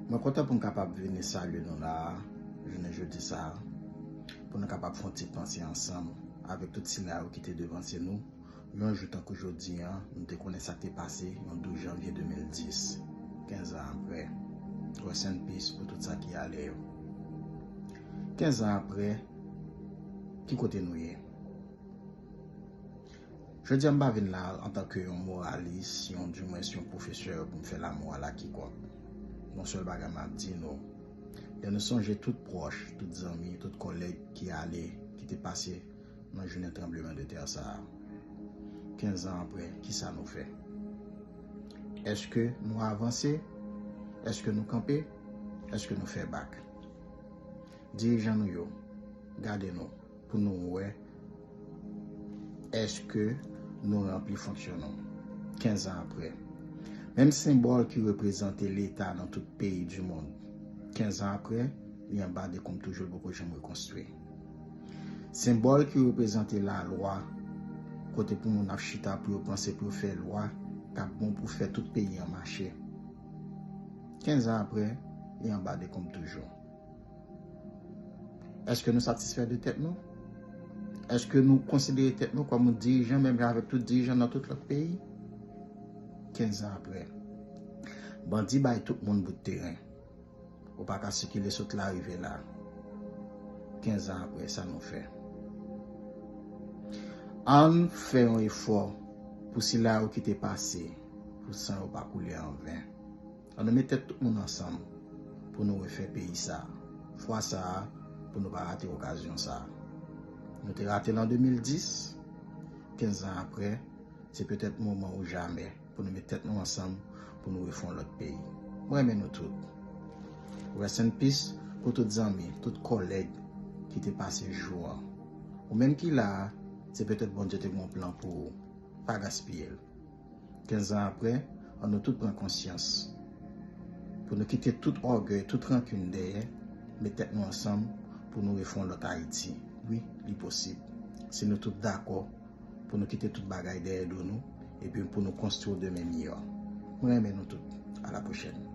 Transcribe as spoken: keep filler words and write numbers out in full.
Mwen kontan pou m kapab vini salye nou la a, jounen jodi sa a, pou nou kapab fè yon ti panse ansanm avèk tout sila yo ki te devanse nou, yon jou tankou jodi a, nou te konnen sa k te pase yon douz janvye de mil dis, kenz an apre. Rest in peace pou tout sa ki ale yo. Kenz an apre, ki kote nou ye? Jodi a, m pa vin la antanke yon moralis, yon, dimwens, yon pwofesè pou m fè lanmou a la kikòk. Yon sèl bagay m ap di nou, lè nou sonje tout pwòch, tout zanmi, tout kòlèg ki ale, ki te pase nan jounen tranblemanntè sa a, kenz an apre, kisa nou fè? Èske nou avanse? Èske nou kanpe? Èske nou fè bak? Dirijan nou yo, gade nou pou nou wè èske nou ranpli fonksyon nou. Kenz an apre, menm senbòl ki reprezante Leta nan tout peyi di mond, kenz an apre, li anba dekonm toujou, l poko janm rekonstwi. Senbòl ki reprezante lalwa, kote pou moun ap chita pou yo panse, pou yo fè lwa k ap bon pou fè tout peyi an mache, kenz an apre, li anba dekonm toujou. Èske nou satisfè de tèt nou? Èske nou konsidere tèt nou kòm yon dirijan, menm jan avèk tout dirijan nan tout lòt peyi? Kenz an apre, bandi bay tout moun bout teren. Ou pa ka sikile sot la rive la. Kenz an apre, sa nou fè? Ann fè yon efò pou sila yo ki te pase, pou san yo pa koule an ven. Ann nou met tèt tout moun ansanm pou nou refè peyi sa a. Fwa sa a, pou nou pa rate okazyon sa a. Nou te rate l an de mil dis, kenz an apre, se petèt moman ou jamè pou nou met tèt nou ansanm pou nou refè yon lòt peyi. Mwen renmen nou tout. Rest in peace pou tout zanmi, tout kòlèg ki te pase jou an. Ou menm ki la a, se petèt Bondye te gen yon plan pou ou. Pa gaspiye l. Kenz an apre, ann nou tout pran konsyans. Pou nou kite tout ògèy, tout rankin dèyè, met tèt nou ansanm pou nou refè yon lòt Ayiti. Wi, li posib. Si nou tout dakò pou nou kite tout bagay dèyè do nou, epi pou nou konstwi yon demen miyò. Mwen renmen nou tout. A la pwochèn.